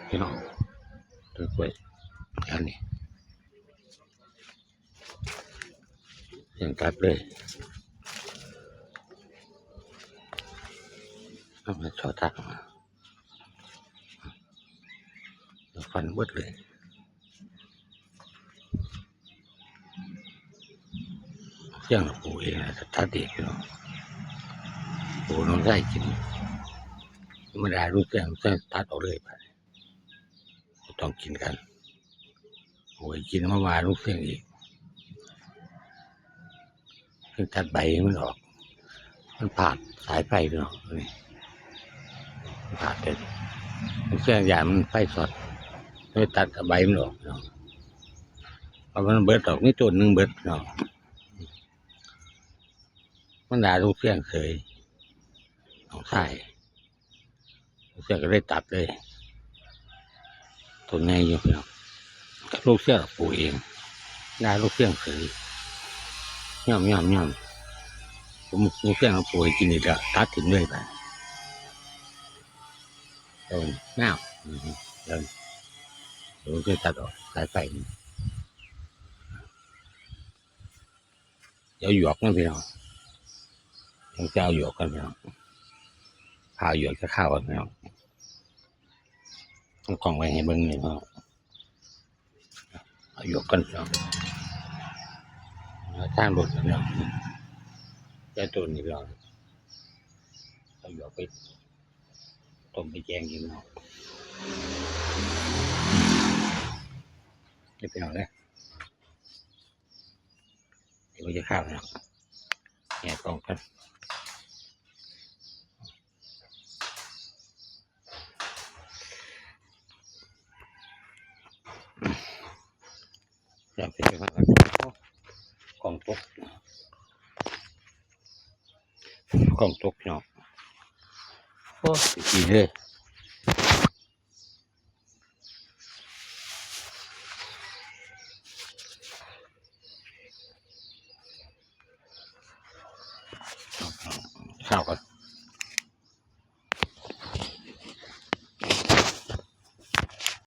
ພີ່ນ້ອງ ຕົ້ນກ້ວຍແຖວນີ້ ຍັງຕັດເລີຍ ເອົາມາຊອດຕັດ ຟັນເບິດເລີຍ. ເຊື່ອງປູເອງນະ ຕັດເອງເນາະ ປູນ້ອງຊາຍກິນ ທຳມະດາລູກເຊື່ອງ ເຊື່ອງຕັດອອກເລີຍບາດນີ້ ບໍ່ຕ້ອງກິນກັນ ປູໃຫ້ກິນ ມາວ່າລູກເຊື່ອງອີກ ເພິ່ນຕັດໃບມັນອອກ ມັນພາດສາຍໄຟພີ່ນ້ອງ ນີ້ ພາດເລີຍ ເຊື່ອງຢ້ານມັນໄຟຊັອດ ເລີຍຕັດເອົາໃບມັນອອກເນາະ ເອົາມັນເບິດດອກ ມີຕົ້ນໜຶ່ງເບິດເນາະ ມັນດ່າລູກເຊື່ອງເສີຍ ນ້ອງຊາຍ ລູກເຊື່ອງກໍເລີຍຕັດເລີຍ ຕົ້ນໃຫຍ່ຢູ່ພີ່ນ້ອງ ລູກເຊື່ອງປູເອງ ດ່າລູກເຊື່ອງເສີຍ ຍອມ ຍອມ ຍອມ ປູລູກເຊື່ອງປູໃຫ້ກິນອີກແລ້ວ ຕັດຖິ້ມເລີຍບາດນີ້ ໂອ້ຍ ງາມ ອືຮຶ ເດີນ ໂດນເຄີຍຕັດອອກສາຍໄຟນີ້ ດຽວຢວກນຳພີ່ນ້ອງ ຍັງຈະເອົາຢວກກ່ອນພີ່ນ້ອງ ພາຢວກຈະຄາວກ່ອນພີ່ນ້ອງ ເອົາກ້ອງໄວ້ໃຫ້ເບິ່ງນີ້ພີ່ນ້ອງ ເອົາຢວກກ່ອນພີ່ນ້ອງ ທາງລົດພີ່ນ້ອງ ແຕ່ຕົ້ນນີ້ພີ່ນ້ອງ ເອົາຢວກໄປຕົ້ມໄປແກງກິນເນາະ ນີ້ພີ່ນ້ອງເອີຍ ດຽວຈະຄາວພີ່ນ້ອງ ແຫະກ້ອງກ່ອນ ຢາກໄປເກັບຜັກ ໂອ້ ກ້ອງຕົກ ກ້ອງຕົກພີ່ນ້ອງ ໂອ້ ໄປກິນເລີຍ ຄາວກໍ